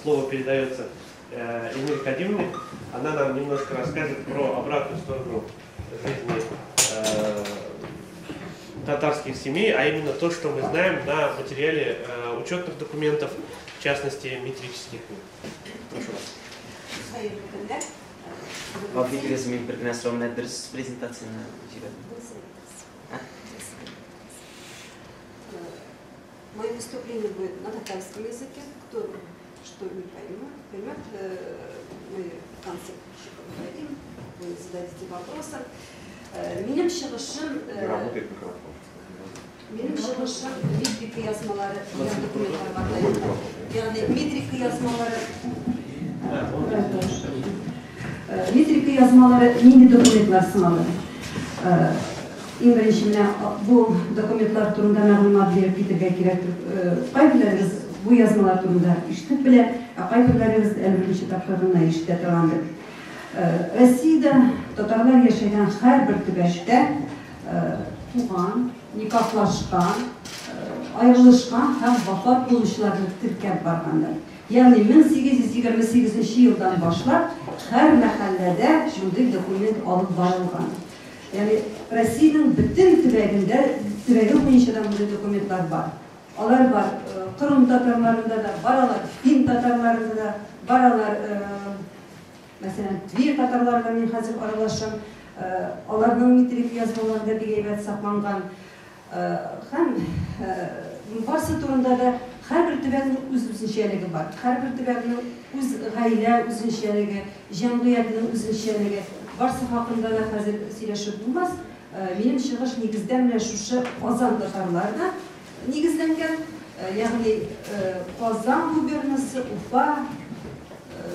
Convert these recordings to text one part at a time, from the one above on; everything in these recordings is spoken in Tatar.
Слово передается Эльмире Кадимовне. Она нам немножко расскажет про обратную сторону жизни татарских семей, а именно то, что мы знаем на материале учетных документов, в частности, метрических. Прошу вас. Вам интересно, мин бер генә сорау, менә дөрес презентацияне җибәрдем. Мое выступление будет на татарском языке. Кто что не поймет, мы в конце еще поговорим, вы зададите вопросы. Минем чыгышым Работает микрофон. Минем чыгышым метрика язмалары документларга таянып. Ягъни метрика язмалары нинди документлар соң алар? Иң беренче менә бу документлар турында мәгълүмат биреп китәргә кирәктер. Кайберләрегез бу язмалар турында ишетеп белә, ә кайберләрегез әле беренче тапкыр гына ишетә торгандыр. Россиядә татарлар яшәгән һәрбер төбәктә туган, никахлашкан, аерылышкан һәм вафат булучыларны теркәп барганнар. Ягъни 1828 елдан башлап һәр мәхәлләдә шундый документ алып барылган. Ягъни Россиянең бөтен төбәгендә, төбәге буенча да мондый документлар бар. Алар бар Кырым татарларында да, бар алар фин татарларында да, бар алар, мәсәлән, Тверь татарлары белән мин хәзер аралашам. Аларның метрик язмалары да бик әйбәт сакланган. Һәм барсы турында да һәрбер төбәкнең үз үзенчәлеге бар. Һәрбер төбәкнең үз гаилә үзенчәлеге, җәмгыятьнең үзенчәлеге. Барсы хакында да хәзер сөйләшеп булмас. Минем чыгыш нигездә менә шушы Казан татарларына нигезләнгән. Ягъни Казан губернасы, Уфа,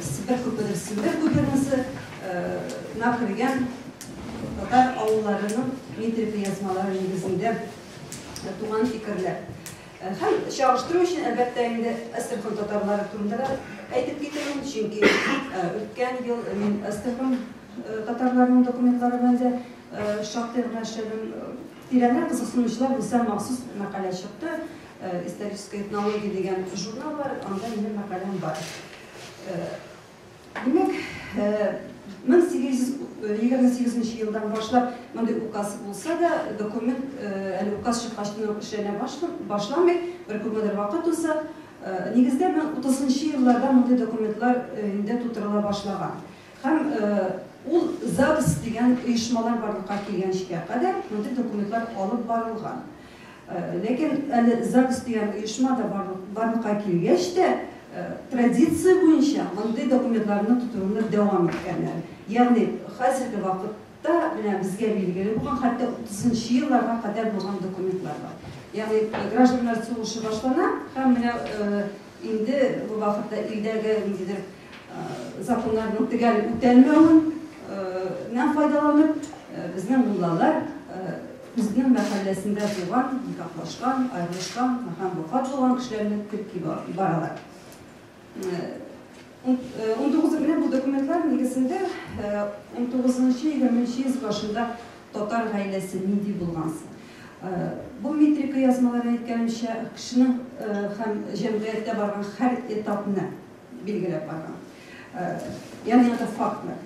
Себер күпедер, Себер губернасы на кергән татар авылларының метрика язмалары нигезендә туган фикерләр. Һәм чагыштыру өчен, әлбәттә, инде Әстерхан татарлары турында да әйтеп китермен, чөнки үткән ел мин Әстерхан татарларының документлары белән дә шактый гына эшләдем. Тирәнрәк кызыксынучылар булса, махсус мәкалә чыкты. Историческая этнология дигән журнал бар, анда минем мәкаләм бар. Димәк, 1828 елдан башлап мондый указ булса да, документ әле указ чыккач эшләнә башламый, бер күпмедер вакыт уза. Нигездә 30 елларда мондый документлар инде тутырыла башлаган. Һәм ул ЗАГС дигән оешмалар барлыкка килгәнчегә кадәр мондый документлар алып барылган. Ләкин әле ЗАГС дигән оешма да барлыкка килгәч тә, традиция буенча мондый документларны тутыруны дәвам иткәннәр. Ягъни хәзерге вакытта менә безгә билгеле булган хәтта 30 елларга кадәр булган документлар бар. Ягъни гражданнар сугышы башлана һәм менә инде бу вакытта илдәге ниндидер законнарның төгәл үтәлмәвеннән файдаланып, безнең муллалар үзенең мәхәлләсендә туган, никахлашкан, аерылышкан һәм вафат булган кешеләрне терки баралар. 19 менә бу документлар нигезендә 19-20 йөз башында татар гаиләсе нинди булган соң? Бу метрика язмалары, әйткәнемчә, кешенең һәм җәмгыятьтә барган һәр этапны билгеләп барган. Ягъни анда фактлар.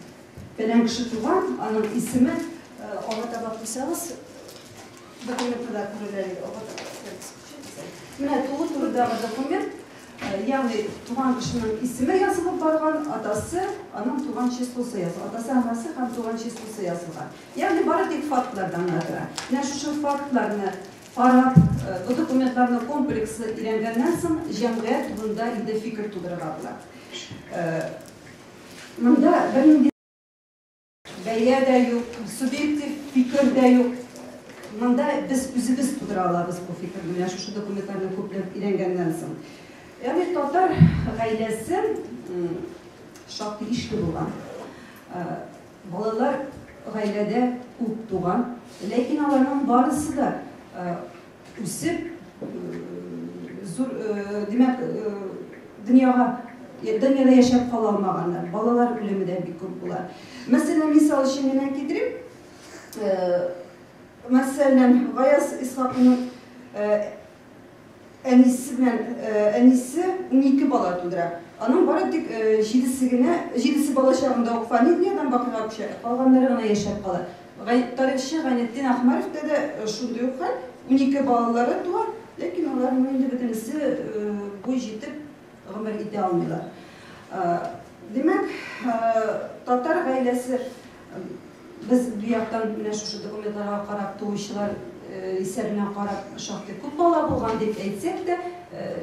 Фәлән кеше туган, аның исеме, алга таба куйсагыз, документны да күрәләр иде. Алга таба. Менә туу турындагы документ, ягъни туган кешенең исеме язылып барган, атасы, аның туган числосы язылган. Атасы, анасы һәм туган числосы язылган. Ягъни бары тик фактлардан гына тора. Менә шушы фактларны карап, бу документларны комплекслы өйрәнгәннән соң җәмгыять турында инде фикер тудырырга була. Монда бернинди бәя дә юк, субъектив фикер дә юк. Монда без үзебез тудыра алабыз бу фикерне, менә шушы документларны күпләп өйрәнгәннән соң. Ягъни татар гаиләсе шактый ишле булган. Балалар гаиләдә күп туган, ләкин аларның барысы да үсеп, зур, димәк, дөньяга дөньяда яшәп кала алмаганнар. Балалар үлеме дә бик күп була. Мәсәлән, мисал өчен генә китерим. Мәсәлән, Гаяз Исхакның Әнисе белән әнисе 12 бала тудыра. Аның бары тик җидесе генә, җидесе бала чагында ук фани дөньядан бакыйга күчә, калганнары гына яшәп кала. Тарихчы Гайнетдин Әхмәровта да шундый ук хәл, 12 балалары туа, ләкин аларның инде бөтенесе буй җитеп гомер итә алмыйлар. Димәк, татар гаиләсе без бу яктан менә шушы документларга карап туучылар исәбенә карап шактый күп бала булган дип әйтсәк тә,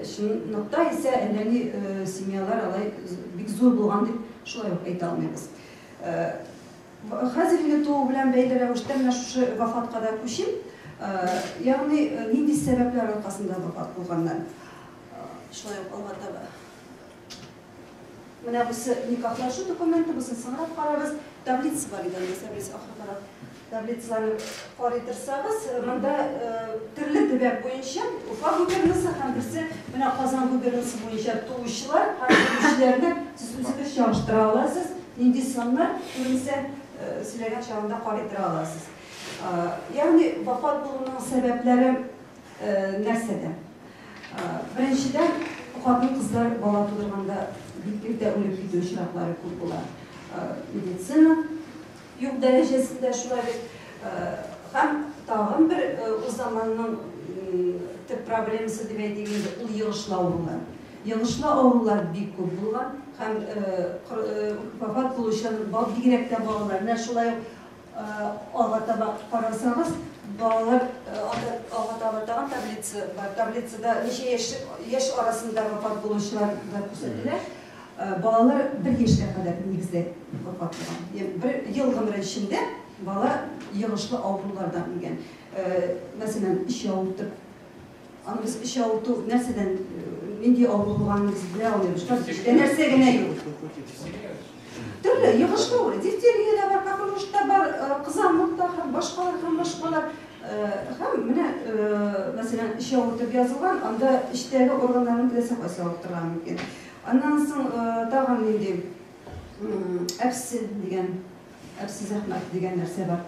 чынлыкта исә әллә ни семьялар алай бик зур булган дип шулай ук әйтә алмыйбыз. Хәзер инде туу белән бәйле рәвештә менә шушы вафатка да күчим. Ягъни нинди сәбәпләр аркасында вафат булганнар. Шулай ук алга таба. Менә бусы никахлашу документы, бусын соңрак карарбыз. Таблица бар иде анда, таблица ахырдарак. Таблицаларны карый торсагыз, монда төрле төбәк буенча Уфа губернасы һәм берсе менә Казан губернасы буенча туучылар һәм үлүчеләрне сез үзегез чагыштыра аласыз. Нинди саннар күренсә, сөйләгән чагында карый тора аласыз. Ягъни вафат булуның сәбәпләре нәрсәдә? Беренчедән, хатын-кызлар бала тудырганда бик иртә үлеп китү очраклары күп була. Медицина юк дәрәҗәсендә шулай бит. Һәм тагын бер ул заманның төп проблемасы дип әйтик инде, ул йогышлы авырулар. Йогышлы авырулар бик күп булган һәм вафат булучан бигрәк тә балалар. Менә шулай ук алга таба карасагыз, балалар алга таба тагын таблица бар. Таблицада ничә яшь арасында вафат булучылар да күрсәтелә. Балалар бер яшькә кадәр нигездә вафат булган. Бер ел гомере эчендә бала йогышлы авырулардан үлгән. Мәсәлән, эч авыртып. Аны без эч авырту нәрсәдән, нинди авыру булганын без белә алмыйбыз. Эчтә нәрсә генә юк. Төрле йогышлы авыру, дифтерия дә бар, коклюш та бар, кызамык та һәм башкалар һәм башкалар. Һәм менә, мәсәлән, эч авыртып язылган, анда эчтәге органнарның теләсә кайсы авыртырга мөмкин. Аннан соң тагын нинди әпсе дигән, әпсе зәхмәт дигән нәрсә бар.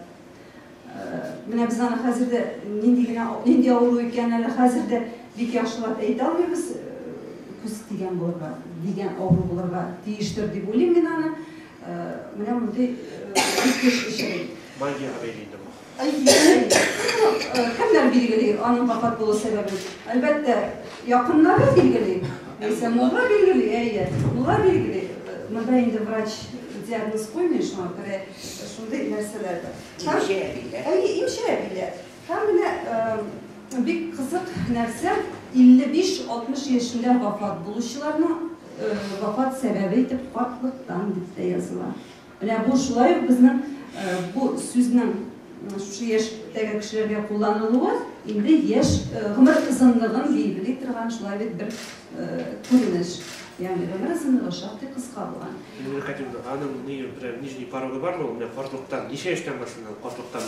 Менә без аны хәзер дә нинди генә, нинди авыру икәнен әле хәзер дә бик яхшылап әйтә алмыйбыз. Күз тигән булырга, дигән авыру булырга тиештер дип уйлыйм мин аны. Менә мондый бик еш очрый. Магияга бәйле инде бу. Кемнәр билгели аның вафат булу сәбәбен? Әлбәттә, якыннары билгели. Яисә мулла билгели, әйе, мулла билгели. Монда инде врач диагноз куймый, шуңа күрә шундый нәрсәләр бар. Имче әбиләр. Әйе, имче әбиләр. Һәм менә бик кызык нәрсә, 55-60 яшендә вафат булучыларның вафат сәбәбе итеп картлыктан дип тә языла. Менә бу шулай ук безнең бу сүзнең шушы яшьтәге кешеләргә кулланылуы инде яшь гомер озынлыгын билгели торган шулай бит бер күренеш. Ягъни гомер озынлыгы шактый кыска булган. Мин хотим, аның ни бер нижний порогы бармы? Ул менә картлыктан ничә яшьтән башлана картлыктан?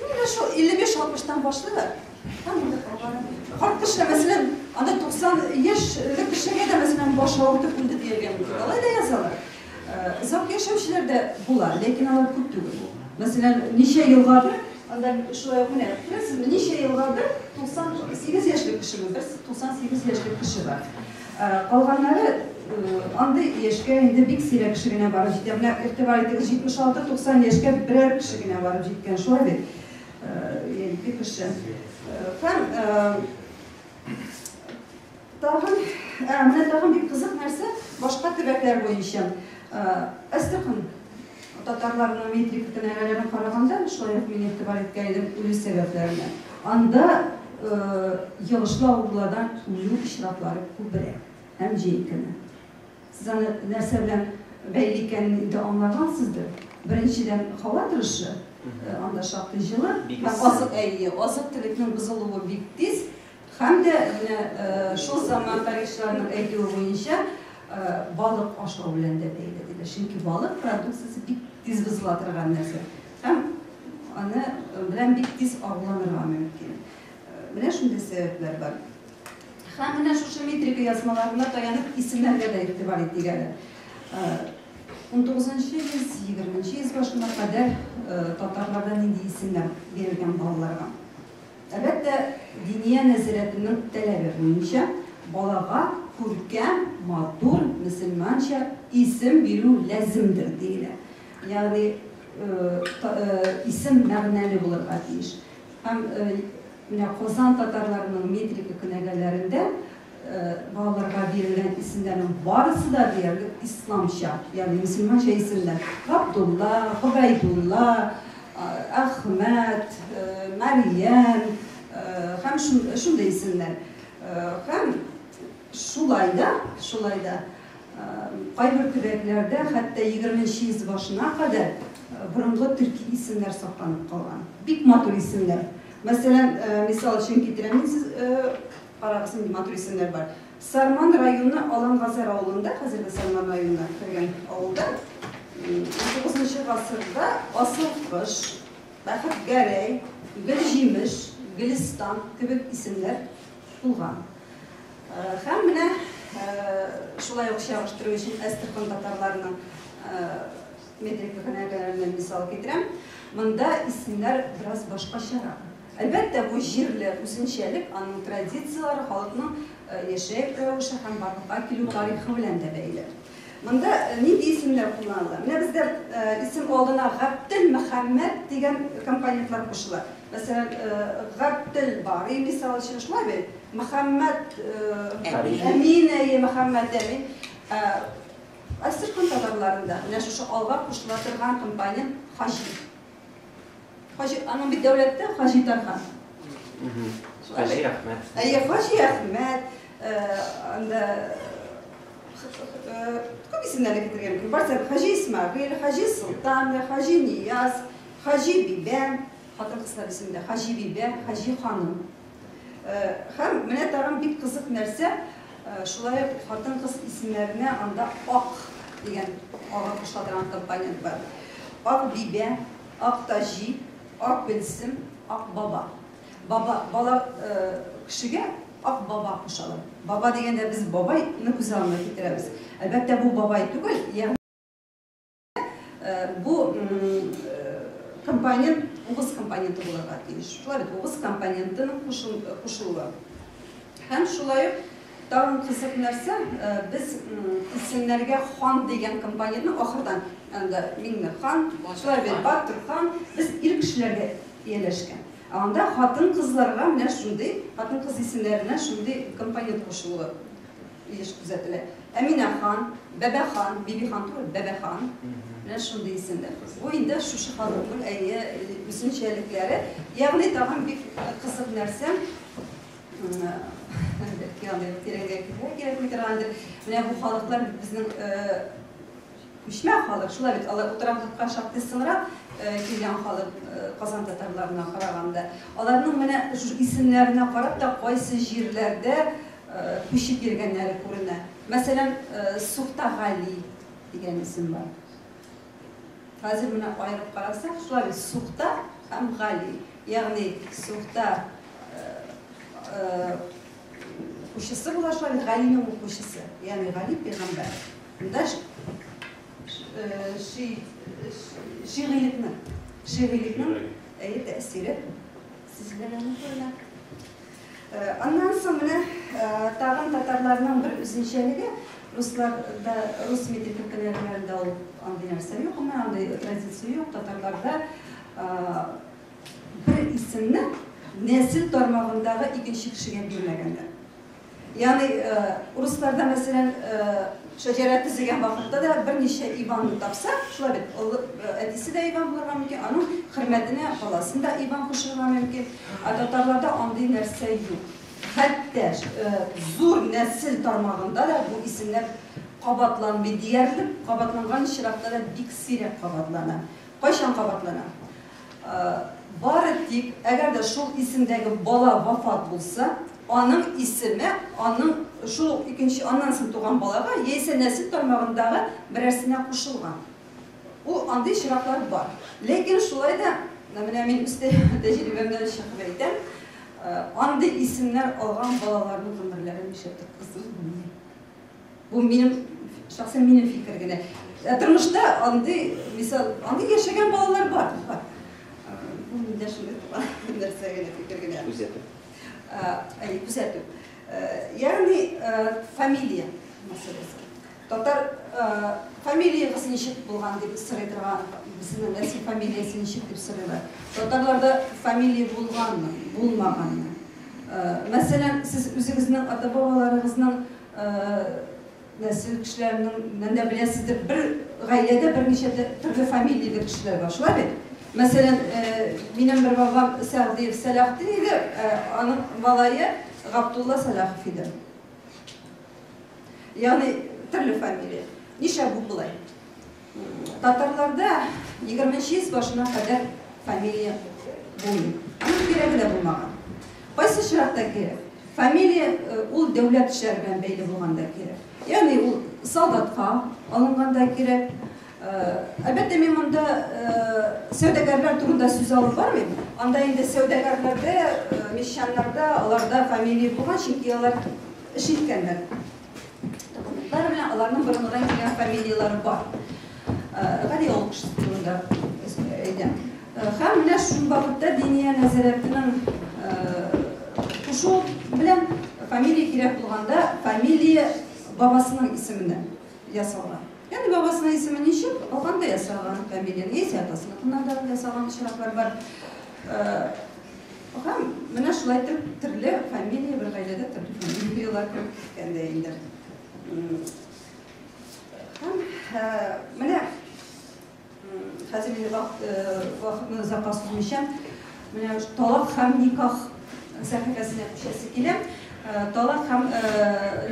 Менә шул 55-60тан башлыйлар. Һәм инде калганы. Карт кешеләр, мәсәлән, анда 90 яшьлек кешегә дә, мәсәлән, баш авыртып үлде дияргә мөмкин. Алай да язалар. Озак яшәүчеләр дә була, ләкин алар күп түгел. Мәсәлән, ничә елгадыр, анда шулай ук менә, күрәсезме, ничә елгадыр 98 яшьлек кеше, бер 98 яшьлек кеше бар. Калганнары андый яшькә инде бик сирәк кеше генә барып җитә. Менә игътибар итегез, 76-90 яшькә берәр кеше генә барып җиткән, шулай бит? Ике кеше. Һәм тагын, менә тагын бик кызык нәрсә, башка төбәкләр буенча. Әстерхан татарларының метрик кенәгәләрен караганда, шулай ук мин игътибар иткән идем үлү сәбәпләренә. Анда йогышлы авырулардан үлү очраклары күбрәк һәм җәй көне. Сез аны нәрсә белән бәйле икәнен инде аңлагансыздыр. Беренчедән, һава торышы, анда шактый җылы, һәм азык, әйе, азык-төлекнең бозылуы бик тиз. Һәм дә менә шул заман тарихчыларының әйтүе буенча балык ашау белән дә бәйле диде. Чөнки балык продукциясе бик тиз бозыла торган нәрсә. Һәм аны белән бик тиз агуланырга мөмкин. Менә шундый сәбәпләр бар. Һәм менә шушы метрика язмаларына таянып исемнәргә дә игътибар итик әле. 19-нчы йөз, 20-нче йөз башына кадәр татарларда нинди исемнәр бирелгән балаларга? Әлбәттә, Диния нәзарәтенең таләбе буенча балага күркәм, матур, мөселманча исем бирү ләземдер диелә. Ягъни исем мәгънәле булырга тиеш. Һәм менә Казан татарларының метрика кенәгәләрендә балаларга бирелгән исемнәрнең барысы да диярлек исламча, ягъни мөселманча исемнәр. Габдулла, Гобәйдулла, Әхмәт, Мәрьям һәм шундый исемнәр. Һәм шулай да, шулай да кайбер төбәкләрдә хәтта 20 нче йөз башына кадәр борынгы төрки исемнәр сакланып калган. Бик матур исемнәр. Мәсәлән, мисал өчен китерәм мин сез карагыз, нинди матур исемнәр бар. Сарман районы Алангазар авылында, хәзерге Сарман районына кергән авылда, 19 гасырда Асыл кош, Бәхетгәрәй, Гөлҗимеш, Гөлестан кебек исемнәр булган. Һәм менә шулай ук чагыштыру өчен Әстерхан татарларының метрика кенәгәләреннән мисал китерәм. Монда исемнәр бераз башкачарак. Әлбәттә, бу җирле үзенчәлек, аның традицияләре, халыкның яшәү рәвеше һәм барлыкка килү тарихы белән дә бәйле. Монда нинди исемнәр кулланыла? Менә бездә исем алдына Гаптел Мөхәммәд дигән компонентлар кушыла. Мәсәлән, Гаптел Бари, мисал өчен, шулай бит? Мөхәммәд Әмин, әйе, Мөхәммәд Әмин. Әстерхан татарларында менә шушы алга кушыла торган компонент Хаҗи. Хаҗи, аның бит дәүләттә Хаҗи Тархан. Хаҗи Әхмәт. Әйе, Хаҗи Әхмәт, анда күп исемнәрне китергән мөмкин. Барсы Хаҗи Исмәгыйль, Хаҗи Солтан, Хаҗи Нияз, Хаҗи Бибә, хатын-кызлар исемендә Хаҗи Бибә, Хаҗи Ханым. Һәм менә тагын бик кызык нәрсә, шулай ук хатын-кыз исемнәренә анда ак дигән ага кушыла торган компонент бар. Ак Бибә, Ак Таҗи, Ак Гөлсем, Ак Баба. Баба, бала кешегә Ак Баба кушалар. Баба дигәндә без бабайны күз алдына китерәбез. Әлбәттә, бу бабай түгел, ягъни бу компонент угыз компоненты булырга тиеш. Шулай бит, угыз компонентының кушылуы. Һәм шулай ук тагын кызык нәрсә, без исемнәргә хан дигән компонентны ахырдан, анда Миңнехан, шулай бит, Батырхан, без ир кешеләргә ияләшкән. Ә анда хатын-кызларга менә шундый, хатын-кыз исемнәренә шундый компонент кушылуы еш күзәтелә. Әминәхан, Бәбәхан, Бибихан түгел, Бәбәхан. Менә шундый исемнәр. Бу инде шушы халыкның әйе үзенчәлекләре. Ягъни тагын бик кызык нәрсә, бәлки андый тирәнгә керергә кирәкми торгандыр. Менә бу халыклар безнең күчмә халык, шулай бит, алар утраклыкка шактый соңрак килгән халык Казан татарларына караганда. Аларның менә исемнәренә карап та кайсы җирләрдә күчеп йөргәннәре күренә. Мәсәлән, Сухтагали дигән исем бар. Хәзер менә аерып карасак, шулай бит, Сухта һәм Гали. Ягъни Сухта укучысы була, шулай бит, Галинең укучысы. Ягъни Гали пәйгамбәр. Монда шигыйлекнең, шигыйлекнең әйе тәэсире сизелә күренә. Аннан соң менә тагын татарларның бер үзенчәлеге, русларда, рус метрика кенәгәләрендә ул андый нәрсә юк, гомумән андый традиция юк, татарларда бер исемне нәсел тармагындагы икенче кешегә бирмәгәннәр. Ягъни русларда, мәсәлән, шәҗәрә төзегән вакытта да берничә Иванны тапса, шулай бит, олы әтисе дә Иван булырга мөмкин, аның хөрмәтенә баласын да Иван кушырга мөмкин. Ә татарларда андый нәрсә юк. Хәтта зур нәсел тармагында да бу исемнәр кабатланмый диярлек, кабатланган очракта да бик сирәк кабатлана. Кайчан кабатлана? Бары тик, әгәр дә шул исемдәге бала вафат булса, аның исеме аның шул ук икенче, аннан соң туган балага яисә нәсел тармагындагы берәрсенә кушылган. Ул андый очраклар бар. Ләкин шулай да, менә мин үз тәҗрибәмнән чыгып әйтәм, андый исемнәр алган балаларның гомерләре нишләптер озын булмый. Бу минем шәхсән минем фикер генә. Ә тормышта андый, мисал, андый яшәгән балалар бар. Бар. Бу миндә шундый туган нәрсә генә, фикер генә. Күзәтү. Күзәтү. Ягъни фамилия мәсьәләсе. Татар фамилиягез ничек булган дип сорый торган, безнең нәсел фамилиясе ничек дип сорыйлар. Татарларда фамилия булганмы, булмаганмы? Мәсәлән, сез үзегезнең ата-бабаларыгызның нәсел кешеләренең дә беләсездер, бер гаиләдә берничә төрле фамилияле кешеләр бар, шулай бит? Мәсәлән, минем бер бабам Сәгъдиев Сәлахтин иде, аның малае Габдулла Сәлахов иде. Ягъни төрле фамилия. Нишләп бу болай? Татарларда 20 йөз башына кадәр фамилия булмый. Аның кирәге дә булмаган. Кайсы очракта кирәк? Фамилия ул дәүләт эшләре белән бәйле булганда кирәк. Ягъни ул солдатка алынганда кирәк. Әлбәттә, мин монда сәүдәгәрләр турында сүз алып бармыйм. Анда инде сәүдәгәрләрдә, мещаннарда, аларда фамилия булган, чөнки алар эш иткәннәр. Документлар белән аларның борынгыдан килгән фамилияләре бар. Гади авыл кешесе турында әйтәм. Һәм менә шул вакытта Диния нәзарәтенең кушуы белән фамилия кирәк булганда фамилия бабасының исеменә ясалган. Ягъни бабасының исеме ничек, алган да ясалган фамилияне, яисә атасыныкыннан да ясалган очраклар бар. Һәм менә шулай итеп төрле фамилия, бер гаиләдә төрле фамилияләр кереп киткән дә инде. Һәм менә хәзер инде вакытны озакка сузмыйча, менә талак һәм никах сәхифәсенә күчәсе килә. Талак һәм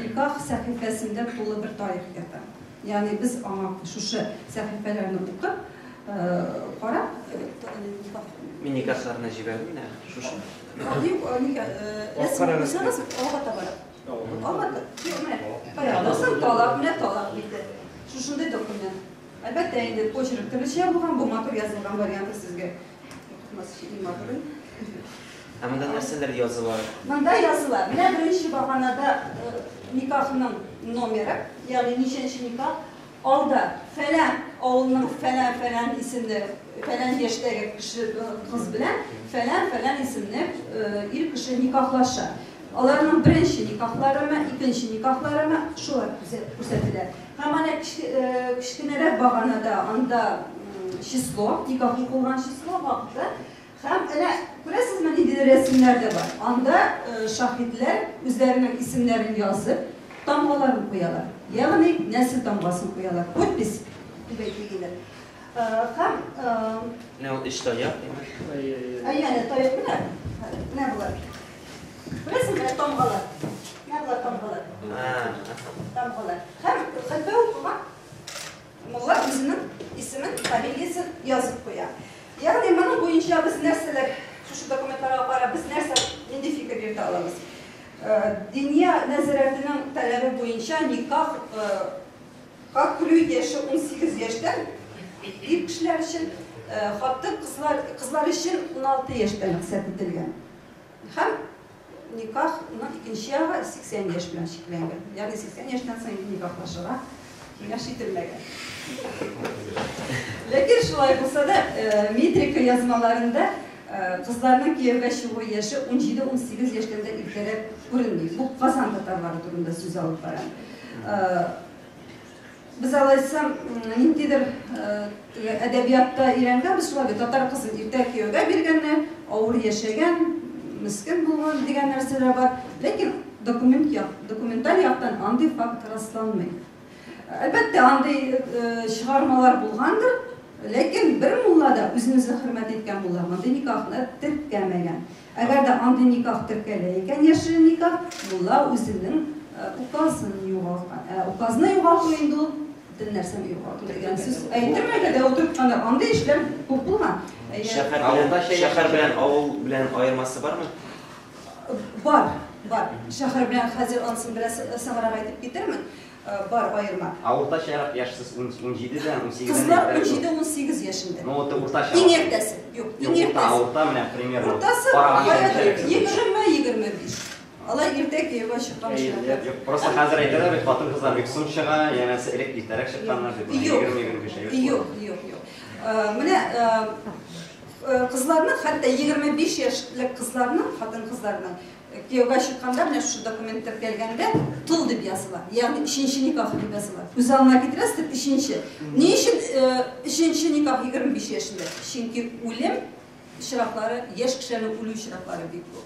никах сәхифәсендә тулы бер тарих ята. Ягъни без аңа шушы сәхифәләрне укып, карап, Мин никахларны җибәрдем дә, шушы. Юк, никах, рәсем куйсагыз, алга табарак. Алга, юк, менә, карагыз, талак, менә талак бите. Шушындый документ. Әлбәттә, инде почерк төрлечә булган, бу матур язылган варианты сезгә. Укытмас өчен иң матуры. Ә монда нәрсәләр языла? Монда языла. Менә беренче баганада никахның номеры, ягъни ничәнче никах. Алда фәлән авылның фәлән-фәлән исемле, фәлән яшьтәге кеше кыз белән фәлән-фәлән исемле ир кеше никахлаша. Аларның беренче никахларымы, икенче никахларымы шулар күрсәтелә. Һәм менә кечкенәрәк баганада анда число, никах укылган число вакыты. Һәм әнә күрәсезме, нинди рәсемнәр дә бар. Анда шаһитләр үзләренең исемнәрен язып, тамгаларын куялар. Ягъни нәсел тамгасын куялар. Подпись дип әйтик инде. Һәм Менә ул өч таяк, димәк. Әйе, таяк менә. Менә болар. Күрәсеңме, менә тамгалар. Менә болар тамгалар. Тамгалар. Һәм хәтта укыган мулла үзенең исемен, фамилиясен язып куя. Ягъни моның буенча без нәрсәләр, шушы документларга карап, без нәрсә, нинди фикер йөртә алабыз? Диния нәзарәтенең таләбе буенча никах керү яше 18 яшьтән ир кешеләр өчен, хатын кызлар өчен 16 яшьтән рөхсәт ителгән. Һәм никахның икенче ягы 80 яшь белән чикләнгән. Ягъни 80 яшьтән соң инде никахлашырга киңәш ителмәгән. Ләкин шулай булса да, метрика язмаларында кызларның кияүгә чыгу яше 17-18 яшьтән дә иртәрәк күренми. Бу Казан татарлары турында сүз алып барам. Без алайса ниндидер әдәбиятта өйрәнгәнбез, шулай бит, татар кызын иртә кияүгә биргәннәр, авыр яшәгән, мескен булган дигән нәрсәләр бар. Ләкин документаль яктан андый факт расланмый. Әлбәттә, андый чыгармалар булгандыр, ләкин бер мулла да үзен үзе хөрмәт иткән мулла мондый никахны теркәмәгән. Әгәр дә андый никах теркәлә икән, яшерен никах, мулла үзенең указын югалткан. Указны югалту инде ул бөтен нәрсәне югалту дигән сүз. Әйттермәгә дә утыртканнар. Андый эшләр күп булган. Шәһәр белән авыл белән аермасы бармы? Бар, бар. Шәһәр белән хәзер анысын бераз соңрак әйтеп китермен. Бар аерма. Ә уртача яшьсез 17-дән 18-дән Кызлар 17-18 яшендә. Ну, вот уртача. Иң иртәсе. Юк, иң иртәсе. Урта менә примерно. Уртасы 20-25. Алай иртә кияүгә чыккан очраклар. Юк, просто хәзер әйтәләр бит, хатын-кызлар бик соң чыга, янәсе элек иртәрәк чыкканнар дип. 20-25. Юк, юк, юк. Менә кызларның, хәтта 25 яшьлек кызларның, хатын-кызларның Кияүгә чыкканда, менә шушы документ теркәлгәндә, тол дип языла. Ягъни өченче никах дип языла. Күз алдына китерәсез, өченче. Ни өчен өченче никах 25 яшендә? Чөнки үлем очраклары, яшь кешеләрнең үлү очраклары бик күп.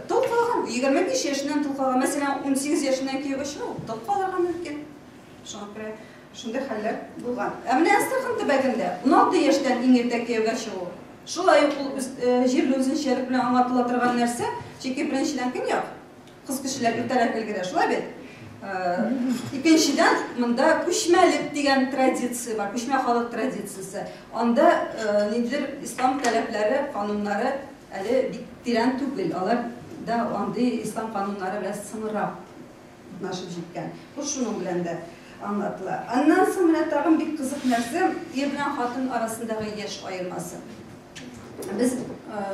Тол калган, 25 яшеннән тол калган. Мәсәлән, 18 яшеннән кияүгә чыгу, тол калырга мөмкин. Шуңа күрә шундый хәлләр булган. Ә менә Әстерхан төбәгендә 16 яшьтән иң иртә кияүгә чыгу. Шулай ук ул җирле үзенчәлек белән аңлатыла торган нәрсә, чөнки беренчедән көньяк кыз кешеләр иртәрәк өлгерә, шулай бит? Икенчедән, монда күчмәлек дигән традиция бар, күчмә халык традициясе. Анда ниндидер ислам таләпләре, кануннары әле бик тирән түгел. Алар да андый ислам кануннары бераз соңрак урнашып җиткән. Бу шуның белән дә аңлатыла. Аннан соң менә тагын бик кызык нәрсә, ир белән хатын арасындагы яшь аермасы. Без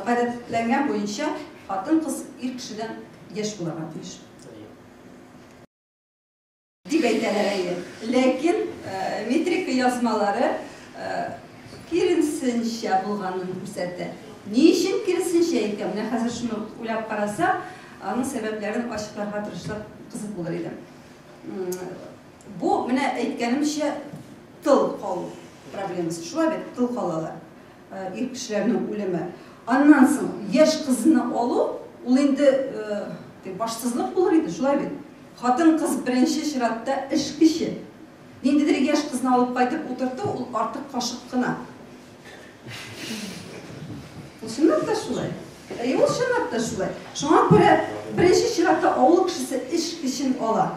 гадәтләнгән буенча хатын-кыз ир кешедән яшь булырга тиеш. Дип әйтәләр, әйе. Ләкин метрика язмалары киресенчә булганын күрсәтә. Ни өчен киресенчә икән? Менә хәзер шуны уйлап карасак, аның сәбәпләрен ачыкларга тырышсак, кызык булыр иде. Бу, менә әйткәнемчә, тыл калу проблемасы. Шулай бит, тыл калалар. Ир кешеләрнең үлеме. Аннан соң яшь кызны алу, ул инде башсызлык булыр иде, шулай бит. Хатын-кыз беренче чиратта эш кеше. Ниндидер яшь кызны алып кайтып утырту, ул артык кашык кына. Ул чынлап та шулай. Әйе, ул чынлап та шулай. Шуңа күрә беренче чиратта авыл кешесе эш көчен ала.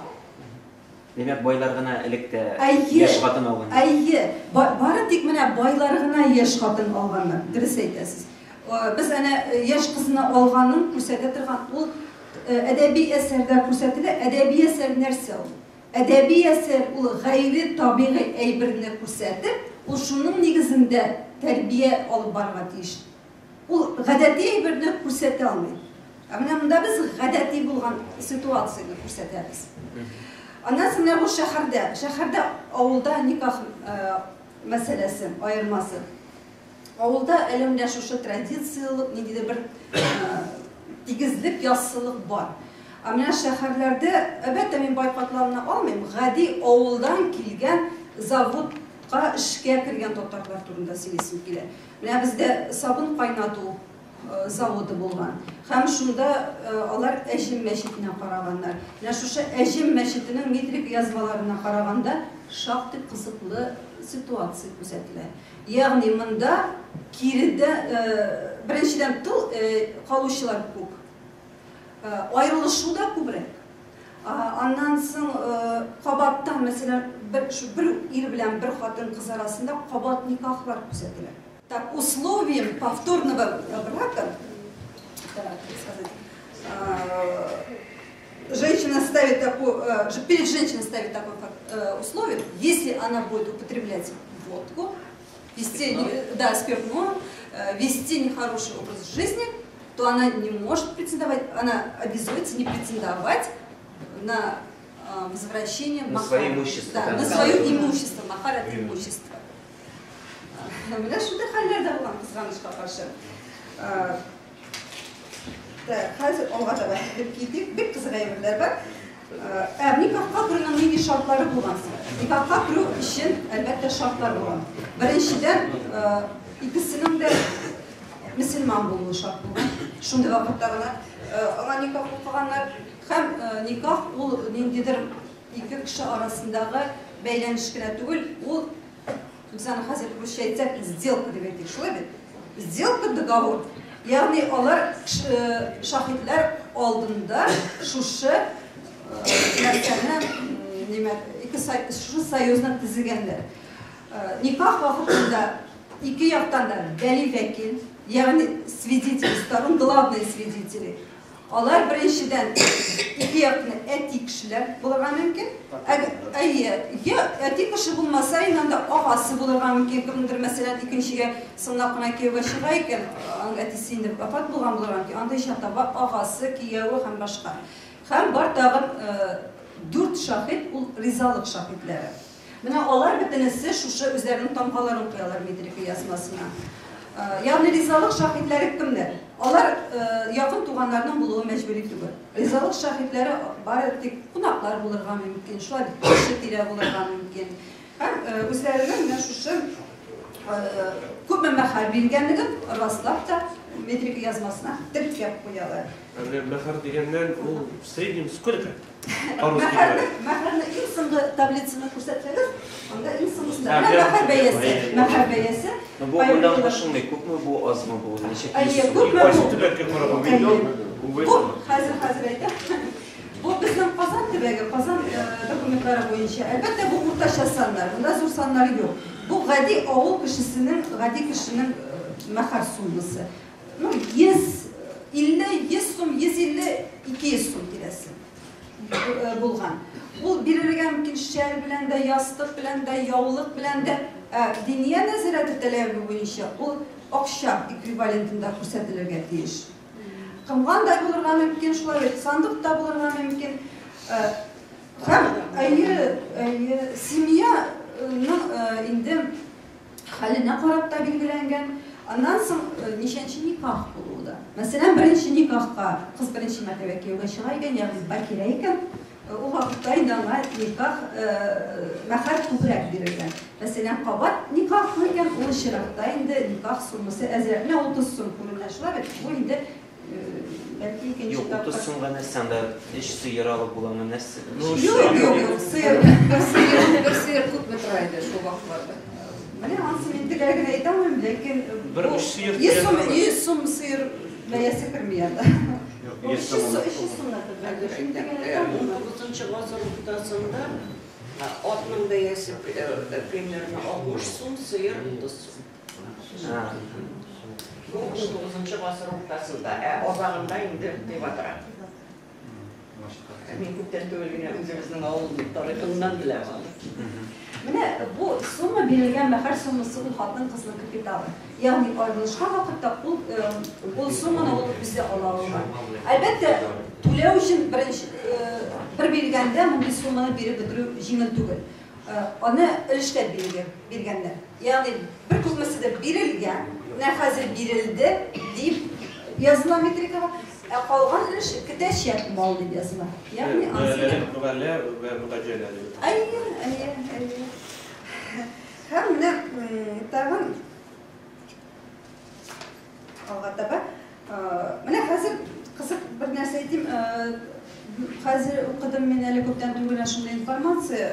Димәк, байлар гына элек тә яшь хатын алган. Әйе, бары тик менә байлар гына яшь хатын алганнар. Дөрес әйтәсез. Без әнә яшь кызны алганын күрсәтә торган ул әдәби әсәрдә күрсәтелә. Әдәби әсәр нәрсә ул? Әдәби әсәр ул гайре табигый әйберне күрсәтеп, ул шуның нигезендә тәрбия алып барырга тиеш. Ул гадәти әйберне күрсәтә алмый. Ә менә монда без гадәти булган ситуацияне күрсәтәбез. Аннан соң менә бу шәһәрдә, шәһәрдә авылда никах мәсьәләсе, аермасы. Авылда әле менә шушы традициялык, ниндидер бер тигезлек, яссылык бар. Ә менә шәһәрләрдә, әлбәттә, мин бай катламны алмыйм, гади авылдан килгән заводка эшкә кергән татарлар турында сөйлисем килә. Менә бездә сабын кайнату заводы булган. Һәм шунда алар Әҗем мәчетенә караганнар. Менә шушы Әҗем мәчетенең метрик язмаларына караганда шактый кызыклы ситуация күзәтелә. Ягъни монда киредә, беренчедән, тол калучылар күп. Аерылышу да күбрәк. Аннан соң кабаттан, мәсәлән, бер бер ир белән бер хатын-кыз арасында кабат никахлар күзәтелә. Так, условием повторного брака, так сказать, женщина ставит такое, перед женщиной ставит такое условие, если она будет употреблять водку, вести, да, спиртное, вести нехороший образ жизни, то она не может претендовать, она обязуется не претендовать на возвращение на свое имущество. Да, на свое имущество, махар это имущество. Менә шундый хәлләр дә булган, кызганычка каршы. Хәзер алга таба китик, бик кызык әйберләр бар. Ә никахка керүнең нинди шартлары булган соң? Никахка керү өчен, әлбәттә, шартлар булган. Беренчедән, икесенең дә мөселман булуы шарт булган. Шундый вакытта гына аңа никах укыганнар. Һәм никах ул ниндидер ике кеше арасындагы бәйләнеш кенә түгел, ул, без аны хәзер русча әйтсәк, сделка дип әйтик, шулай бит? Сделка, договор. Ягъни алар шаһитләр алдында шушы нәрсәне, нимә, ике шушы союзны төзегәннәр. Никах вакытында ике яктан да вәли вәкил, ягъни свидетели сторон, главные свидетели. Алар беренчедән ике якны әти кешеләр булырга мөмкин. Әйе, я әти кеше булмаса, инде анда агасы булырга мөмкин. Кемдер, мәсәлән, икенчегә соңлап кына кияүгә чыга икән, аның әтисе инде вафат булган булырга мөмкин. Андый чакта агасы, кияве һәм башка. Һәм бар тагын 4 шаһит, ул ризалык шаһитләре. Менә алар бөтенесе шушы үзләренең тамгаларын куялар метрика язмасына. Ягъни ризалык шаһитләре кемнәр? Алар якын туганнарның булуы мәҗбүри түгел. Ризалык шаһитләре бары тик кунаклар булырга мөмкин, шулай бит күрше тирә булырга мөмкин. Һәм үзләренең менә шушы күпме мәһәр биргәнлеген раслап та метрика язмасына теркәп куялар. Ә менә мәһәр дигәннән ул в среднем сколько? По-русски говоря. Мәһәрне иң соңгы таблицаны күрсәтсәгез, анда иң соңгысында. А, Менә я мәһәр бәясе, Әйе. мәһәр бәясе. Ну, бу монда аңлашылмый, күпме бу, азмы бу, ничә Әйе, йөз сум? күпме Кайсы бу? төбәккә карап? Әйе. Бу хәзер хәзер әйтәм. Бу безнең Казан төбәге, Казан документлары буенча. Әлбәттә, бу уртача саннар, монда зур саннар юк. Бу гади авыл кешесенең, гади кешенең мәһәр суммасы. Ну, 150, 100 сум, 150, 200 сум тирәсе булган. Ул бирелергә мөмкин шәл белән дә, ястык белән дә, яулык белән дә. Диния нәзарәте таләбе буенча ул акча эквивалентында күрсәтелергә тиеш. Комган да булырга мөмкин, шулай бит, сандык та булырга мөмкин. Һәм әйе, әйе, семьяның инде хәленә карап та билгеләнгән. Аннан соң ничәнче никах булуы да. Мәсәлән, беренче никахка кыз беренче мәртәбә кияүгә чыга икән, ягъни бакирә икән, ул вакытта инде аңа никах мәһәр күбрәк бирелгән. Мәсәлән, кабат никахлы икән, ул очракта инде никах суммасы әзрәк. Менә 30 сум күренә, шулай бит? Бу инде бәлки икенче Юк, тапкыр. 30 сумга нәрсә анда 3 сыер алып буламы, нәрсә? Ну, Юк, юк, юк, сыер. Бер сыер, бер сыер күпме тора иде шул вакытларда? Менә ансы мин төгәл генә әйтә алмыйм, ләкин Бер бу өч сыер 100 сум, дигән 100 сум сыер бәясе керми анда. Юк, Бу 100 сум. 300 сум да түгел. Шуны төгәл әйтә алмыйм. 19 гасыр уртасында атның бәясе примерно 60 сум, сыер 30 сум. А, Бу 19 гасыр уртасында, ә азагында инде кыйбатрак. Мин күптән түгел генә үзебезнең авыл тарихыннан беләм аны. Менә бу сумма бирелгән мәһәр суммасы ул хатын кызның капиталы. Ягъни аерылышкан вакытта ул ул сумманы ул үзе ала алган. Әлбәттә, түләү өчен беренче бер биргәндә мондый сумманы биреп бетерү җиңел түгел. Аны өлешләп биргән, биргәннәр. Ягъни бер күпмесе дә бирелгән, менә хәзер бирелде дип языла метрикага, ә калган өлеше көтәчәк мал дип языла. Ягъни ансы Мөгаллә вә мөгаҗәлә дип. Әйе, әйе, әйе. Һәм менә тагын алга таба. Менә хәзер кызык бер нәрсә әйтим. Хәзер укыдым мин әле күптән түгел генә шундый информация.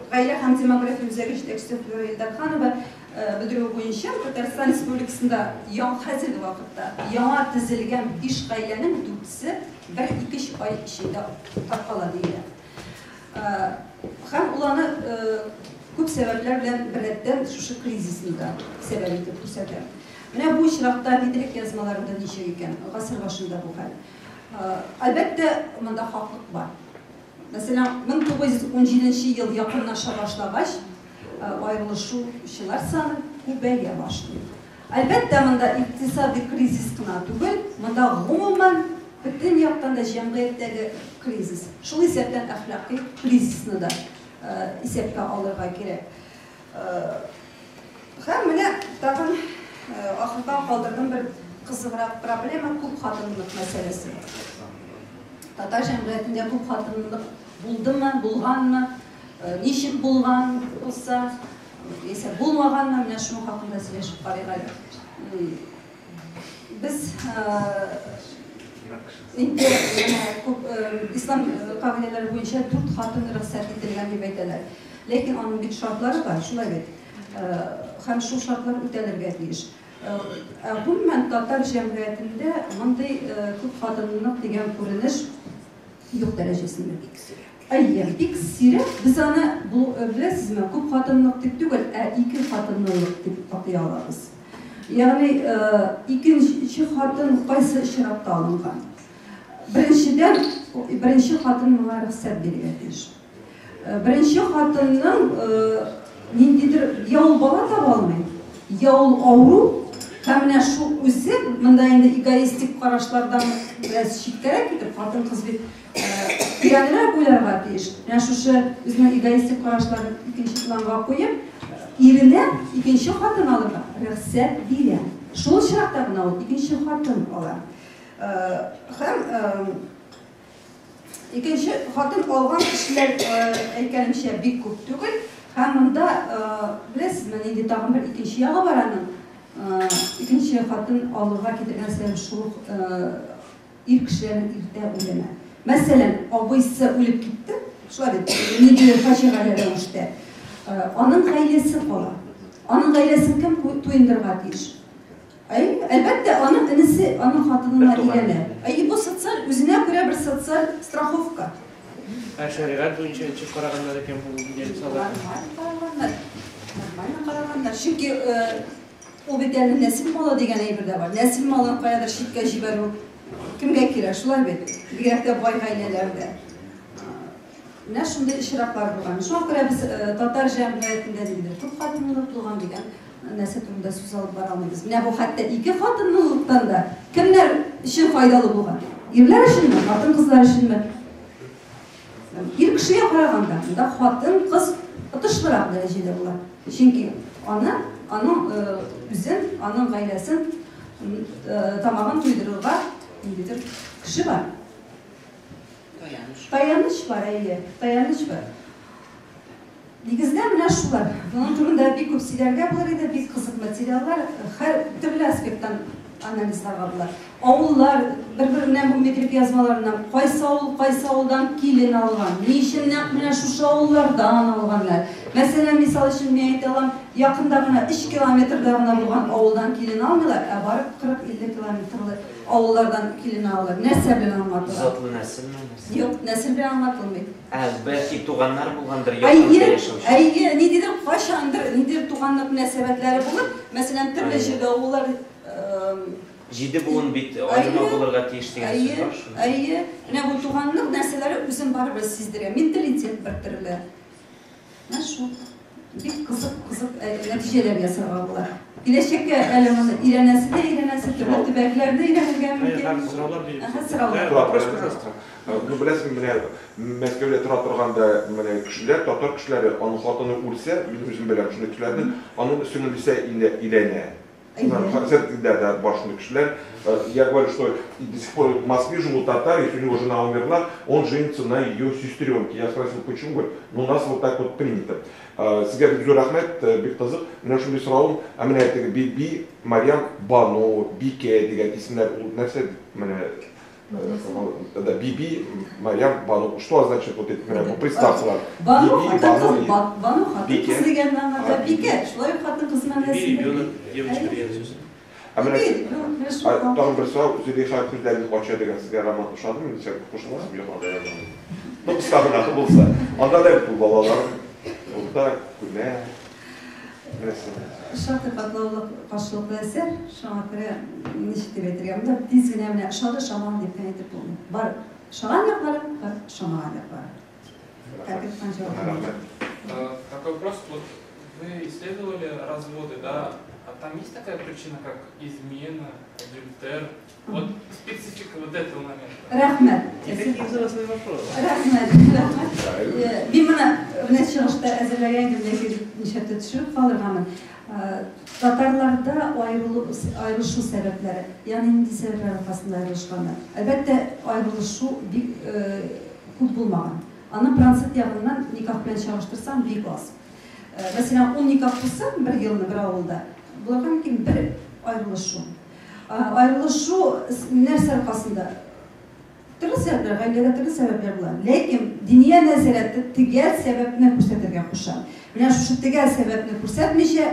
Гаилә һәм демография үзәге җитәкчесе Флюра Илдарханова белдерүе буенча Татарстан Республикасында яң хәзерге вакытта яңа төзелгән 5 гаиләнең 4-се 1-2 ай эчендә таркала диелә. Һәм ул аны күп сәбәпләр белән беррәттән шушы кризисны да сәбәп итеп күрсәтә. Менә бу очракта метрик язмаларында ничек икән? Гасыр башында бу хәл. Әлбәттә, монда хаклык бар. Мәсәлән, 1917 ел якынлаша башлагач, аерылышучылар саны күбәя башлый. Әлбәттә, монда икътисади кризис кына түгел, монда гомумән бөтен яктан да җәмгыятьтәге кризис. Шул исәптән әхлакый кризисны да исәпкә алырга кирәк. Һәм менә тагын ахырдан калдырдым бер кызыграк проблема күп хатынлык мәсьәләсе. Татар җәмгыятендә күп хатынлык булдымы, булганмы, ничек булган булса, яисә булмаганмы, менә шуның хакында сөйләшеп карыйк әле. Без инде менә күп ислам кагыйдәләре буенча 4 хатын рөхсәт ителгән дип әйтәләр. Ләкин аның бит шартлары бар, шулай бит. Һәм шул шартлар үтәлергә тиеш. Гомумән татар җәмгыятендә мондый күп хатынлык дигән күренеш юк дәрәҗәсендә. Әйе, бик сирәк. Без аны бу беләсезме, күп хатынлык дип түгел, ә ике хатынлылык дип атый алабыз. Ягъни икенче хатын кайсы очракта алынган? Беренчедән, беренче хатын моңа рөхсәт бирергә тиеш. Беренче хатынның ниндидер я ул бала таба алмый, я ул авыру, һәм менә шул үзе монда инде эгоистик карашлардан бераз читкәрәк китеп, хатын-кыз бит тирәнрәк уйларга тиеш. Менә шушы үзенең эгоистик карашларын икенче планга куеп, иренә икенче хатын алырга рөхсәт бирә. Шул очракта гына ул икенче хатын ала. Һәм икенче хатын алган кешеләр, әйткәнемчә, бик күп түгел. Һәм монда, беләсезме, нинди тагын бер икенче ягы бар аның? Икенче хатын алырга китергән сәбәп шул ук ир кешеләрнең иртә үлеме. Мәсәлән, абыйсы үлеп китте, шулай бит, ниндидер фаҗигале рәвештә. Аның гаиләсе кала. Аның гаиләсен кем туендырырга тиеш? Әй, әлбәттә, аның энесе аның хатынына өйләнә. Әй, бу социаль, үзенә күрә бер социаль страховка. Ә шәригать буенча ничек караганнар икән бу мидрисалар? Нормально караганнар. Нормально караганнар. Чөнки ул бит әле нәсел малы дигән әйбер дә бар. Нәсел малын каядыр читкә җибәрү кемгә кирәк, шулай бит? Бигрәк тә бай гаиләләрдә. Менә шундый очраклар булган. Шуңа күрә без татар җәмгыятендә ниндидер күп хатынлылык булган дигән нәрсә турында сүз алып бара алмыйбыз. Менә бу хәтта ике хатынлылыктан да кемнәр өчен файдалы булган? Ирләр өченме, хатын-кызлар өченме? Ир кешегә караганда монда хатын-кыз отышлырак дәрәҗәдә була. Чөнки аны, аның үзен, аның гаиләсен тамагын туйдырырга ниндидер кеше бар. Таяныч. Таяныч бар, әйе, таяныч бар. Нигездә менә шулар. Моның турында бик күп сөйләргә булыр иде, бик кызык материаллар, һәр төрле аспекттан анализларга була. Авыллар бер-береннән бу метрик язмаларыннан кайсы авыл кайсы авылдан килен алган, ни өчен нәкъ менә шушы авыллардан алганнар. Мәсәлән, мисал өчен мин әйтә алам, якында гына 3 километрда гына булган авылдан килен алмыйлар, ә барып 40-50 километрлы авыллардан килен алалар. Нәрсә белән аңлатыла? Затлы нәселме? Нәрсә? Юк, нәсел белән аңлатылмый. Ә, бәлки туганнар булгандыр, якын Әйе, яшәүче. әйе, ниндидер кайчандыр, ниндидер туганлык мөнәсәбәтләре булып, мәсәлән, төрле җирдә авыллар Җиде буын бит аерма булырга тиеш дигән сүз бар шунда. Әйе, менә бу туганлык нәрсәләре үзен барыбер сиздерә. Менталитет бер төрле. Менә шул. Бик кызык, кызык нәтиҗәләр ясарга була. Киләчәккә әле моны өйрәнәсе дә өйрәнәсе, төрле төбәкләрне өйрәнергә мөмкин. Сораулар бирегез. Ага, сораулар. Вопрос, пожалуйста. Ну, беләсең, менә Мәскәүдә тора торган да менә кешеләр, татар кешеләре, аның хатыны үлсә, мин үзем беләм шундый кешеләрне, аның сеңлесе өйләнә. Да, да, бар шундый кешеләр. Я говорю, что до сих пор в Москве живут татары, если у него жена умерла, он женится на ее сестренке. Я спросил, почему? Говорит, ну у нас вот так вот принято. Сезгә бик зур рәхмәт, бик кызык. Менә шундый соравым, ә менә теге Биби, Марьям, Бану, Бике дигән исемнәр ул нәрсә менә? Да, Биби, Марьям, Бану. Что означает вот эти, менә бу приставкалар? Бану хатын-кыз, Бану хатын-кыз дигәнне аңлата. Бике, шулай ук хатын-кыз мәгънәсендә. Биби ребенок, девочка дигән сүз. Ә менә тагын бер сорау, Зөләйха күзләрен ача дигән сезгә роман ошадымы? Ничек кушыласызмы? Юк, анда язмадым. Ну, кыска гына булса. Анда да бит балалар урта күмә. Шактый катлаулы каршылыклы әсәр, шуңа күрә ничек дип әйтергә, монда тиз генә менә ошады, ошамады дип кенә әйтеп булмый. Бар ошаган яклары, бар ошамаган яклары. Конкрет җавап. Такой вопрос, вот вы исследовали разводы, да? А там есть такая причина, как измена, адюльтер? Вот специфика вот этого момента. Рәхмәт. И такие взрослые вопросы. Рәхмәт, рәхмәт. Мин моны менә чыгышта әзерләгән идем, ләкин нишләптер төшереп калдырганмын. Татарларда аерылышу сәбәпләре, ягъни нинди сәбәпләр аркасында аерылышканнар? Әлбәттә, аерылышу бик күп булмаган. Аны процент ягыннан никах белән чагыштырсаң, бик аз. Мәсәлән, 10 никах булса, бер елны бер авылда, булырга мөмкин бер аерылышу. Аерылышу нәрсә аркасында? Төрле сәбәпләр, гаиләдә төрле сәбәпләр була. Ләкин диния нәзарәте төгәл сәбәпне күрсәтергә куша. Менә шушы төгәл сәбәпне күрсәтмичә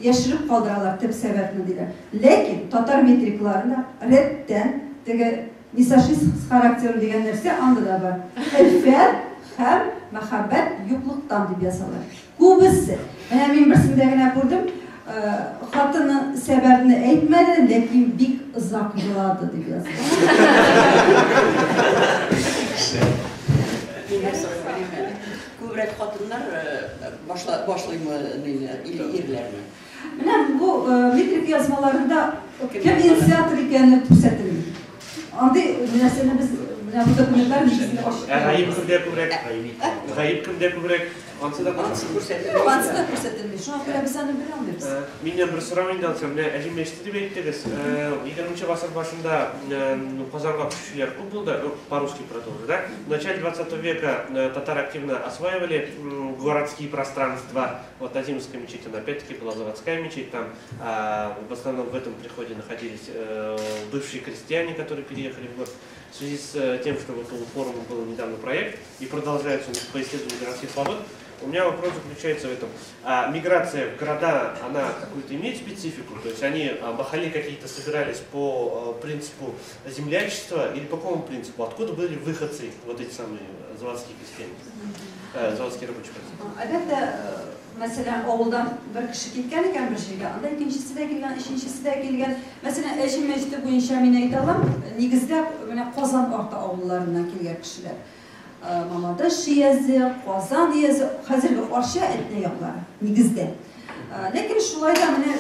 яшереп калдыралар төп сәбәпне диләр. Ләкин татар метрикларында рәттән теге не сошлись с характером дигән нәрсә анда да бар. Әлфәт һәм мәхәббәт юклыктан дип язалар. Күбесе. Менә мин берсендә генә күрдем, хатыны сәбәпне әйтмәде, ләкин бик озак елады дип язды. Күбрәк хатыннар башлыймы или ирләрме? Менә бу метрик язмаларында кем инициатор икәне күрсәтелми. Андый нәрсәне без менә бу документлар нигезендә ачык. Ә гаеп кемдә күбрәк? Гаеп кемдә күбрәк? Ансы да күрсәтелми. Ансы да күрсәтелми. Шуңа күрә без аны белә алмыйбыз. Миннән бер сорау инде алсам, менә Әҗем мәчете дип әйттегез. 20 гасыр башында Казанга күчүчеләр күп булды, по-русски продолжу, да? В начале 20 века татары активно осваивали городские пространства. Вот Азимовская мечеть, она опять-таки была заводская мечеть, там в основном в этом приходе находились бывшие крестьяне, которые переехали в город. В связи с тем, что вот у форума был недавно проект и продолжается он по исследованию городских свобод, у меня вопрос заключается в этом. Миграция в города, она какую-то имеет специфику? То есть они, махали какие-то собирались по принципу землячества или по какому принципу? Откуда были выходцы, вот эти самые заводские крестьяне, заводские рабочие? Әлбәттә, мәсәлән, авылдан бер кеше киткән икән бер җиргә, анда икенчесе дә килгән, өченчесе дә килгән. Мәсәлән, Әҗем мәчете буенча мин әйтә алам, нигездә менә Казан арты авылларыннан килгән кешеләр. Мамадыш өязе, Казан өязе, хәзерге Арча Әтнә яклары нигездә. Ләкин шулай да менә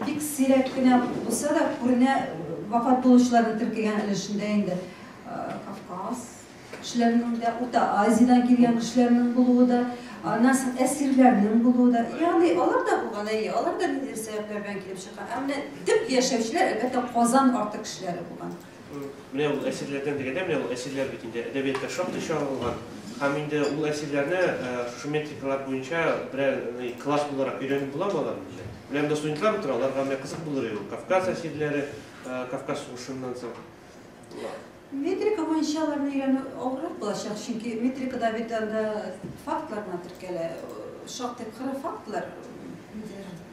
бик сирәк кенә булса да күренә вафат булучыларны теркәгән өлешендә инде Кавказ кешеләренең дә, Урта Азиядән килгән кешеләрнең булуы да, аннан соң әсирләрнең булуы да. Ягъни алар да булган, әйе, алар да ниндидер сәбәпләр белән килеп чыккан. Ә менә төп яшәүчеләр, әлбәттә, Казан арты кешеләре булган. Менә ул әсирләрдән дигәндә, менә ул әсирләр бит инде әдәбиятта шактый чагылган. Һәм инде ул әсирләрне шушы метрикалар буенча берәр класс буларак өйрәнеп буламы аларны? Менә монда студентлар утыра, аларга менә кызык булыр иде. Кавказ әсирләре, Кавказ сугышыннан соң. Метрика буенча аларны өйрәнү авыррак булачак, чөнки метрикада бит анда фактлар гына теркәлә. Шактый кыры фактлар,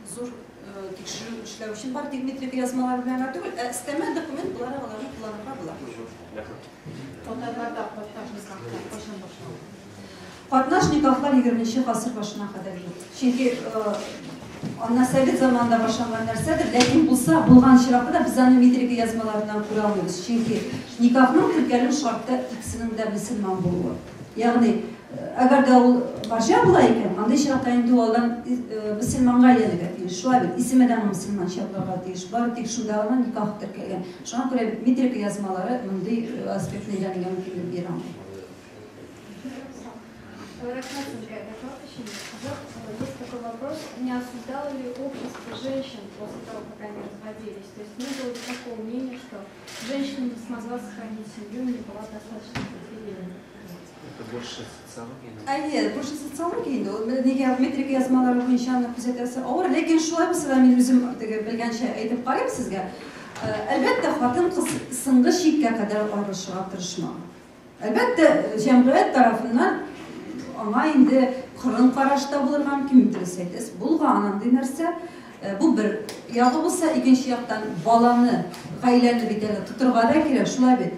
зур тикшерү эшләү өчен бары тик метрика язмалары белән генә түгел, ә өстәмә документ буларак аларны кулланырга була. Татарларда катнаш никахлар кайчан башланды? Катнаш никахлар 20 гасыр башына кадәр юк. Чөнки аннан совет заманында башланган нәрсәдер, ләкин булса, булган очракта да без аны метрика язмаларыннан күрә алмыйбыз. Чөнки никахның теркәлү шарты икесенең дә мөселман булуы. Ягъни, әгәр дә ул марҗа була икән, андый очракта инде ул алдан мөселманга әйләнергә тиеш. Шулай бит, исеме дә мөселманча булырга тиеш. Бары тик шунда гына никах теркәлгән. Шуңа күрә метрика язмалары мондый аспектны өйрәнергә мөмкинлек бирә алмый. Рәхмәт сезгә доклад өчен. Кызык, есть такой вопрос, не осуждало ли общество женщин после того, как они разводились? То есть не было ли такого мнения, что женщина не смогла сохранить семью, не была достаточно терпеливой? Это больше социология? Әйе, больше социология инде. Ул нигә метрика язмалары буенча аны күзәтәсе авыр, ләкин шулай булса да мин үзем теге белгәнчә әйтеп карыйм сезгә. Әлбәттә, хатын-кыз соңгы чиккә кадәр аерылышырга тырышмаган. Әлбәттә, җәмгыять тарафыннан аңа инде кырын карашта булырга мөмкин, дөрес әйтәсез, булган андый нәрсә. Бу бер ягы булса, икенче яктан баланы, гаиләне бит әле тотырга да кирәк, шулай бит.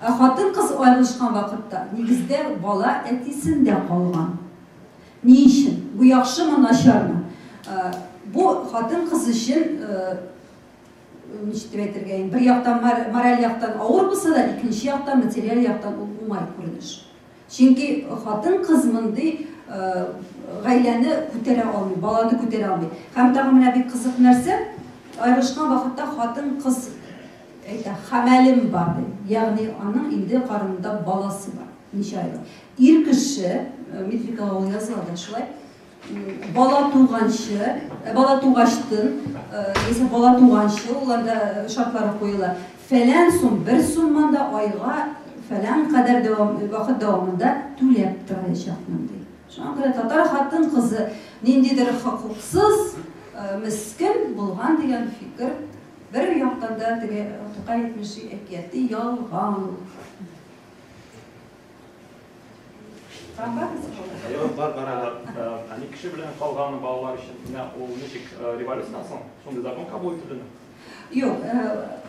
Ә хатын-кыз аерылышкан вакытта нигездә бала әтисендә калган. Ни өчен? Бу яхшымы, начармы? Бу хатын-кыз өчен ничек дип әйтергә инде, бер яктан мораль яктан авыр булса да, икенче яктан материаль яктан ул уңай күренеш. Чөнки хатын-кыз мондый гаиләне күтәрә алмый, баланы күтәрә алмый. Һәм тагын менә бик кызык нәрсә, аерылышкан вакытта хатын-кыз әйтә, хәмәлем бар ди. Ягъни аның инде карынында баласы бар, ничә айлык. Ир кеше, метрикага ул языла да шулай, бала туганчы, бала тугачтын, яисә бала туганчы, ул анда шартлары куела. Фәлән сум, бер сумман да айга фәлән кадәр вакыт дәвамында түләп торачакмын ди. Шуңа күрә татар хатын-кызы ниндидер хокуксыз, мескен булган дигән фикер бер яктан да теге Тукай әйтмешли әкияти ялган. Бар, бар, бар. Әни кеше белән калган балалар өчен менә ул ничек революциядән соң шундый закон кабул ителдеме? Юк,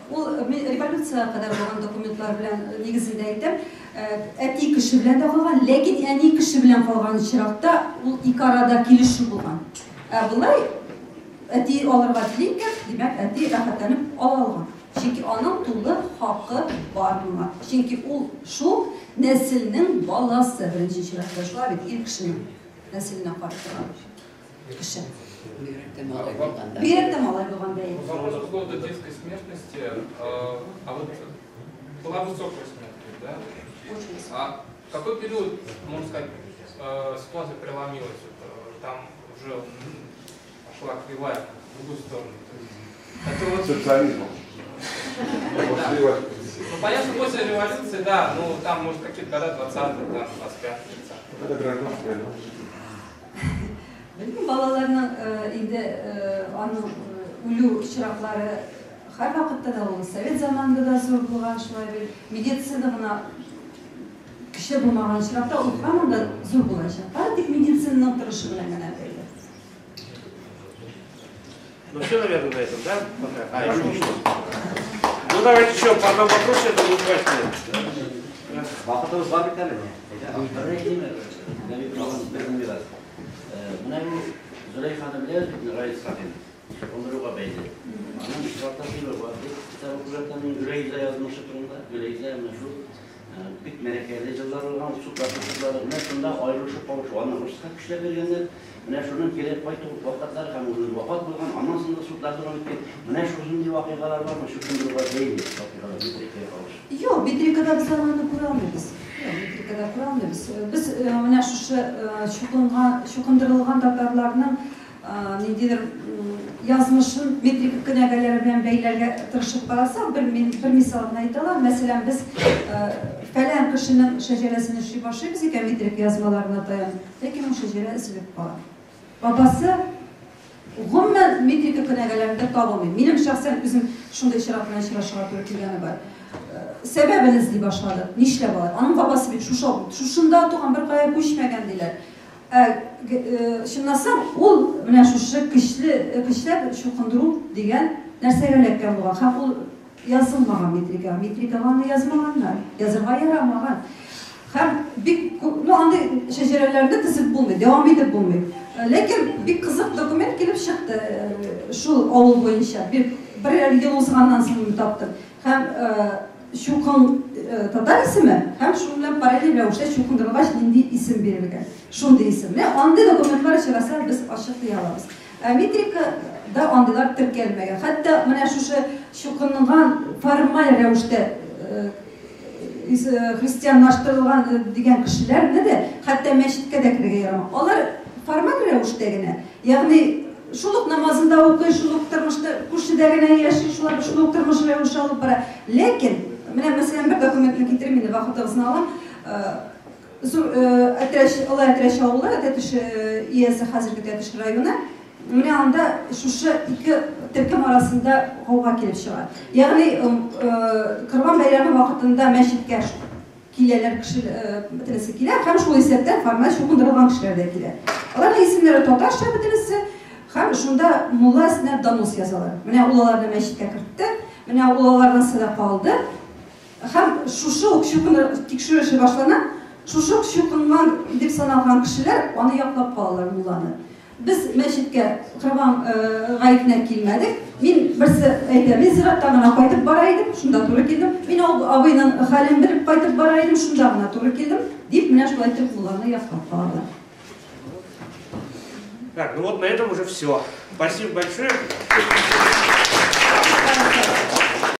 ул революциягә кадәр булган документлар белән нигезендә әйтәм. Әти кеше белән дә калган, ләкин әни кеше белән калган очракта ул ике арада килешү булган. Ә болай әти алырга тели икән, димәк, әти рәхәтләнеп ала алган. Чөнки аның тулы хакы бар моңа. Чөнки ул шул нәселнең баласы, беренче чиратта шулай бит, ир кешенең нәселенә карап торган кеше. Бигрәк тә малай булганда. Бигрәк тә малай булганда, әйе. Вопрос по поводу детской смертности. А вот была высокая смертность, да? Очень высокая. А какой период, можно сказать, ситуация преломилась, вот, там уже пошла кривая в другую сторону. Это вот... Социализмом. Да. Ну, понятно, после революции, да, ну там, может, какие-то года 20-е, там, 25-е, 30-е. Это гражданская война. Белмим, балаларның инде аның үлү очраклары һәрвакытта да ул совет заманында да зур булган, шулай бит. Медицина гына кеше булмаган очракта ул һаман да зур булачак. Бары тик медицинаның торышы белән генә бәйле. Ну все, наверное, на этом, да? Пока. А, еще что? Ну давайте еще по одному вопросу, я думаю, хватит. Вакытыбыз бар бит әле. Менә бу Зөләйханы беләбез бит, Раис Сафин. Чукындыруга бәйле. Аның чираттагы бар. Китап укып Гөләйзә язмышы турында. Гөләйзә менә шул бик мәрәкәле еллар булган, судлар, менә шунда аерылышып калышу, аны урыска көчләп биргәннәр. Менә шуның кире кайту вакытлары һәм ул вафат булган, аннан соң да судлар дәвам иткән. Менә шундый вакыйгалар бармы, чукындыруга бәйле вакыйгалар, метрикага калыш? Юк, метрикада без аны күрә алмыйбыз. Юк, метрикада күрә алмыйбыз. Без менә шушы чукындырылган татарларның ниндидер язмышын метрика кенәгәләре белән бәйләргә тырышып карасак, бер мисал гына әйтә алам. Мәсәлән, без фәлән кешенең шәҗәрәсен эшли башлыйбыз икән метрика язмаларына таянып, ләкин ул шәҗәрә өзелеп кала. Бабасы гомумән метрика кенәгәләрендә табылмый. Минем шәхсән үзем шундый очрак белән очрашырга туры килгәне бар. Сәбәбен эзли башладык. Нишләп алай? Аның бабасы бит шушында туган, бер кая күчмәгән диләр. Чынласам, ул менә шушы көчләп чукындыру дигән нәрсәгә эләккән булган. Һәм ул язылмаган метрикага. Метрикага аны язмаганнар, язырга ярамаган. Һәм бик күп, ну андый шәҗәрәләрне төзеп булмый, дәвам итеп булмый. Ләкин бик кызык документ килеп чыкты шул авыл буенча. Бер ел узганнан соң мин таптым. Һәм чукын татар исеме һәм шуның белән параллель рәвештә чукындырылгач нинди исем бирелгән. Шундый исем. Менә андый документлар очраса без ачыклый алабыз. Ә метрикада андыйлар теркәлмәгән. Хәтта менә шушы чукынган формаль рәвештә христианлаштырылган дигән кешеләрне дә хәтта мәчеткә дә керергә ярамый. Алар формаль рәвештә генә, ягъни шул ук намазында укый, шул ук тормышта күршедә генә яши, шулар шул ук тормыш рәвеше алып бара. Ләкин менә мәсәлән бер документны китерим, инде вакытыгызны алам. Әтрәч, Олы Әтрәч авылы, Тәтеш иясе хәзерге Тәтеш районы. Менә анда шушы ике төркем арасында гауга килеп чыга. Ягъни Корбан бәйрәме вакытында мәчеткә киләләр кеше, бөтенесе килә һәм шул исәптән формаль чукындырылган кешеләр дә килә. Аларның исемнәре татарча бөтенесе һәм шунда мулла өстенә донос язалар. Менә ул аларны мәчеткә кертте, менә ул алардан садака алды. Һәм шушы ук чукындыр тикшерү эше башлана. Шушы ук чукынган дип саналган кешеләр аны яклап калалар мулланы. Без мәчеткә Корбан гаетенә килмәдек. Мин берсе әйтә, мин зираттан гына кайтып бара идем, шунда туры килдем. Мин ул абыйның хәлен белеп кайтып бара идем, шунда гына туры килдем, дип менә шулай итеп мулланы яклап калалар. Так, ну вот на этом уже все. Спасибо большое.